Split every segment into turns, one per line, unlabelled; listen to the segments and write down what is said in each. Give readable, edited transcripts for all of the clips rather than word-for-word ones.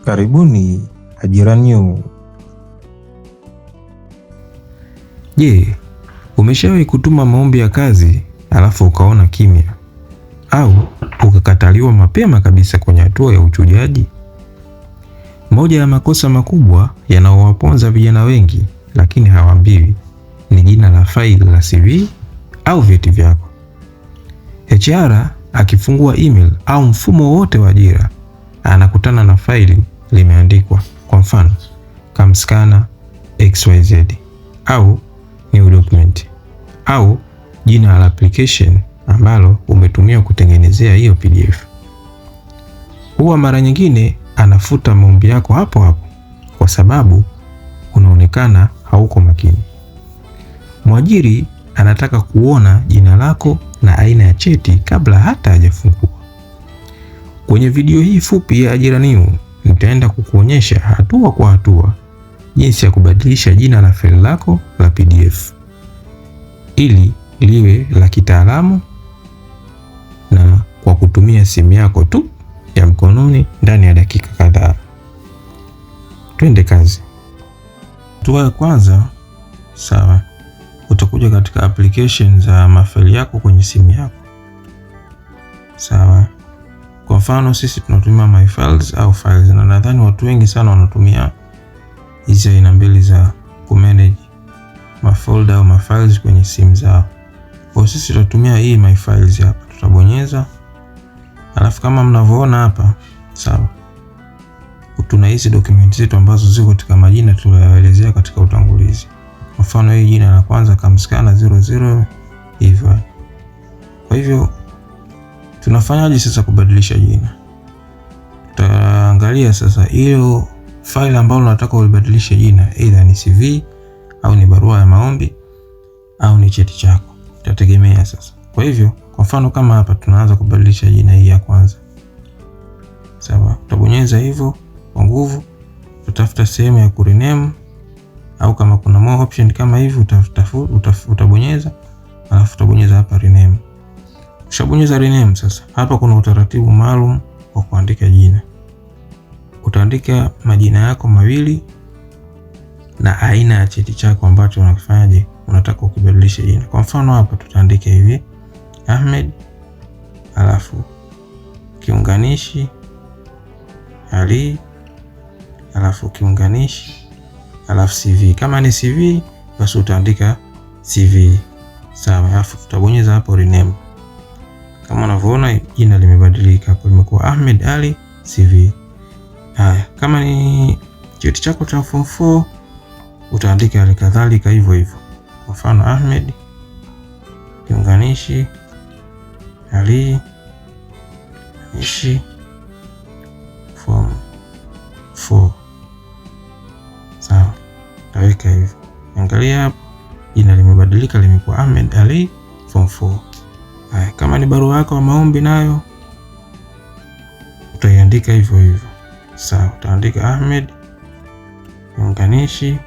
Karibuni Ajira New.
Je, umeshawahi kutuma maombi ya kazi alafu ukaona kimya au ukakataliwa mapema kabisa kwenye hatua ya uchujaji? Moja ya makosa makubwa yanayowaponza vijana wengi lakini hawaambiwi ni jina la faili la CV au vyeti vyako. HR akifungua email au mfumo wowote wa ajira anakutana na faili limeandikwa, kwa mfano CamScanner XYZ au new document au jina la application ambalo umetumia kutengenezea hiyo PDF. Huwa mara nyingine anafuta maombi yako hapo hapo kwa sababu unaonekana hauko makini. Mwajiri anataka kuona jina lako na aina ya cheti kabla hata hajafungua. Kwenye video hii fupi ya Ajira New nitaenda kukuonyesha hatua kwa hatua jinsi ya kubadilisha jina la faili lako la PDF ili liwe la kitaalamu na kwa kutumia simu yako tu ya mkononi ndani ya dakika kadhaa. Twende kazi. Hatua ya kwanza, sawa, utakuja katika application za mafaili yako kwenye simu yako, sawa. Kwa mfano sisi tunatumia My Files au Files, na nadhani watu wengi sana wanatumia hizi aina mbili za kumanage mafolder au mafiles kwenye simu zao. Kwa sisi tutatumia hii My Files hapa, tutabonyeza, alafu kama mnavyoona hapa, sawa, tuna hizi document zetu ambazo ziko katika majina tuliyoelezea katika utangulizi. Kwa mfano hii jina la kwanza CamScanner 00 hivyo. Kwa hivyo tunafanyaje sasa kubadilisha jina? Tutaangalia sasa hiyo file ambayo unataka ulibadilishe jina, either ni CV au ni barua ya maombi au ni cheti chako, itategemea sasa. Kwa hivyo kwa mfano kama hapa tunaanza kubadilisha jina hii ya kwanza, sawa, utabonyeza hivyo kwa nguvu, utafuta sehemu ya kurename au kama kuna more option kama hivi utabonyeza, alafu utabonyeza hapa rename. Ukishabonyeza rename, sasa hapa kuna utaratibu maalum wa kuandika jina. Utaandika majina yako mawili na aina ya cheti chako ambacho unakifanyaje, unataka ukibadilishe jina. Kwa mfano hapa tutaandika hivi Ahmed, alafu kiunganishi Ali, alafu kiunganishi, alafu CV. Kama ni CV basi utaandika CV, sawa. Alafu tutabonyeza hapo rename. Kama unavyoona jina limebadilika hapo, limekuwa Ahmed Ali CV. Haya, kama ni cheti chako cha form 4 utaandika halikadhalika hivyo hivyo. Kwa mfano Ahmed kiunganishi Ali kiunganishi form 4, sawa, taweka hivyo. Angalia hapo jina limebadilika, limekuwa Ahmed Ali form 4. Haya, kama ni barua yako ya maombi nayo utaiandika hivyo hivyo, sawa. Utaandika Ahmed kiunganishi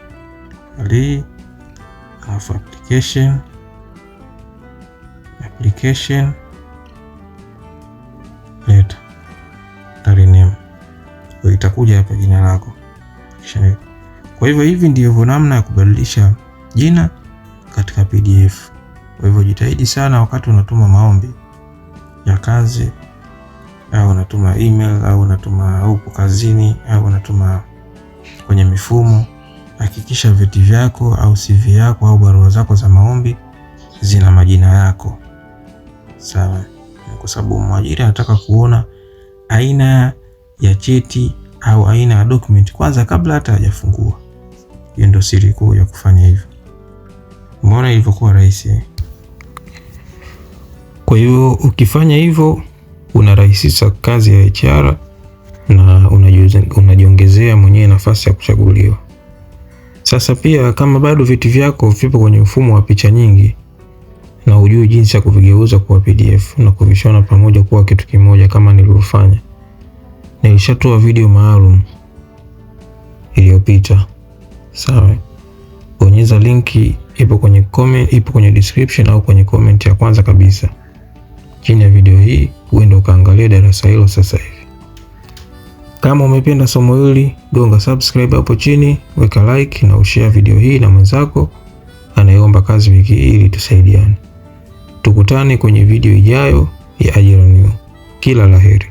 Ali alafu application letter rename, itakuja hapa jina lako. Kwa hivyo hivi ndivyo namna ya kubadilisha jina katika PDF. Kwa hivyo jitahidi sana wakati unatuma maombi ya kazi au unatuma email au unatuma upo kazini au unatuma kwenye mifumo, hakikisha vyeti vyako au CV yako au barua zako za maombi zina majina yako, sawa? Kwa sababu mwajiri anataka kuona aina ya cheti au aina ya document kwanza kabla hata hajafungua. Hiyo ndio siri kuu ya kufanya hivyo. Umeona ilivyokuwa rahisi? Kwa hiyo ukifanya hivyo unarahisisha kazi ya HR na unajiongezea mwenyewe nafasi ya kuchaguliwa. Sasa pia kama bado vyeti vyako vipo kwenye mfumo wa picha nyingi na hujui jinsi ya kuvigeuza kuwa PDF na kuvishona pamoja kuwa kitu kimoja kama nilivyofanya, nilishatoa video maalum iliyopita, sawa. Bonyeza linki ipo kwenye comment, ipo kwenye description au kwenye comment ya kwanza kabisa chini ya video hii, uende ukaangalia darasa hilo sasa hivi. Kama umependa somo hili, gonga subscribe hapo chini, weka like na ushare video hii na mwenzako anayeomba kazi wiki hii ili tusaidiane. Tukutane kwenye video ijayo ya Ajira New. Kila la heri.